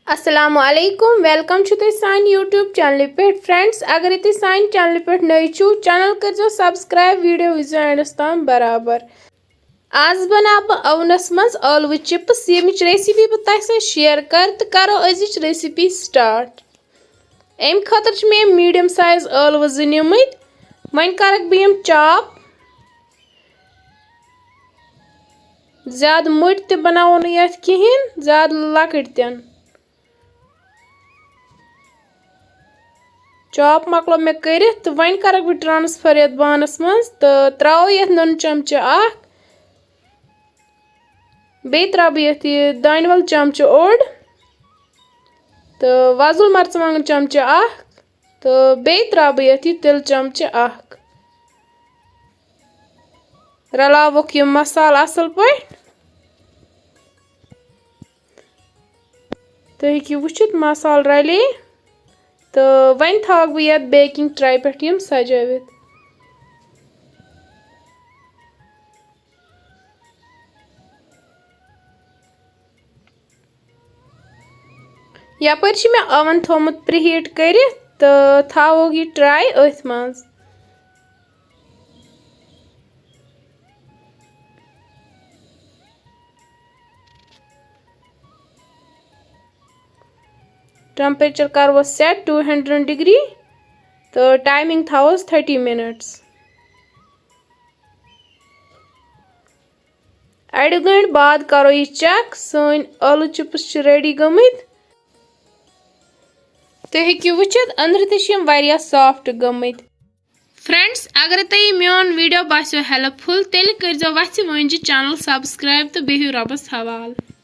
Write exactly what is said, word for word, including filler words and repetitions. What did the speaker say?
السلام علیکم، ویلکم چھُ تُہۍ سانہِ YouTube چینلہِ پٮ۪ٹھ۔ فرینڈز، اگرے تُہۍ سانہِ چینلہِ پٮ۪ٹھ نٔوۍ چھِو، چینل کٔرزیو سبسکرائب، ویڈیو وٕچھزیو اینڈس تام برابر۔ آز بناو بہٕ اوونس منٛز ٲلوٕ چپس، ییٚمِچ ریسیپی بہٕ تۄہہِ سۭتۍ شیئر کرٕ، تہٕ کرو أزِچ ریسیپی سٹارٹ۔ امہِ خٲطرٕ چھِ مےٚ میڈیم سائز ٲلوٕ زٕ نِمٕتۍ۔ وۄنۍ کرکھ بہٕ یِم چاپ۔ زیادٕ مٔٹۍ تہِ بناوو نہٕ یتھ کِہیٖنۍ، زیادٕ لۄکٕٹۍ تہِ نہٕ۔ چاپ مۄکلو مےٚ کٔرِتھ، تہٕ وۄنۍ کرکھ بہٕ ٹرانسفر یتھ بانس منٛز تہٕ تراوو یتھ نُنہٕ چمچہٕ اکھ۔ بیٚیہِ تراوٕ بہٕ یتھ یہِ دانہِ ول چمچہٕ اوٚڑ تہٕ وۄزُل مرژٕوانٛگن چمچہٕ اکھ تہٕ بیٚیہِ تراوٕ بہٕ یتھ یہِ تِلہٕ چمچہٕ اکھ۔ رلاوُکھ یہِ مسالہٕ اصل پٲٹھۍ۔ تُہۍ ہیٚکِو وٕچھِتھ مسالہٕ رلے۔ تہٕ وۄنۍ تھاوَکھ بہٕ یَتھ بیکِنٛگ ٹرٛے پٮ۪ٹھ یِم سجٲوِتھ۔ یپٲرۍ چھِ مےٚ اوون تھوٚومُت پرٛی ہیٖٹ کٔرِتھ تہٕ تھاوو یہِ ٹرٛے أتھۍ منٛز۔ ٹیمپریچر کروس سیٹ ٹوٗ ہنڈریڈ ڈگری تہٕ ٹائمنگ تھاووس تھرٹی منٹس۔ اَڑِ گٲنٛٹہِ بعد کرو یہِ چیک، سٲنۍ ٲلوٕ چپس چھِ ریڈی گٔمٕتۍ۔ تُہۍ ہیٚکِو وٕچھِتھ، أنٛدرٕ تہِ چھِ یِم واریاہ سافٹ گٔمٕتۍ۔ فرینڈز، اگر تۄہہِ یہِ میون ویڈیو باسیو ہیلپ فل، تیٚلہِ کٔرزیو وَژھِ وٲنٛجہِ چینل سبسکرائب تہٕ بِہِو رۄبس حوالہٕ۔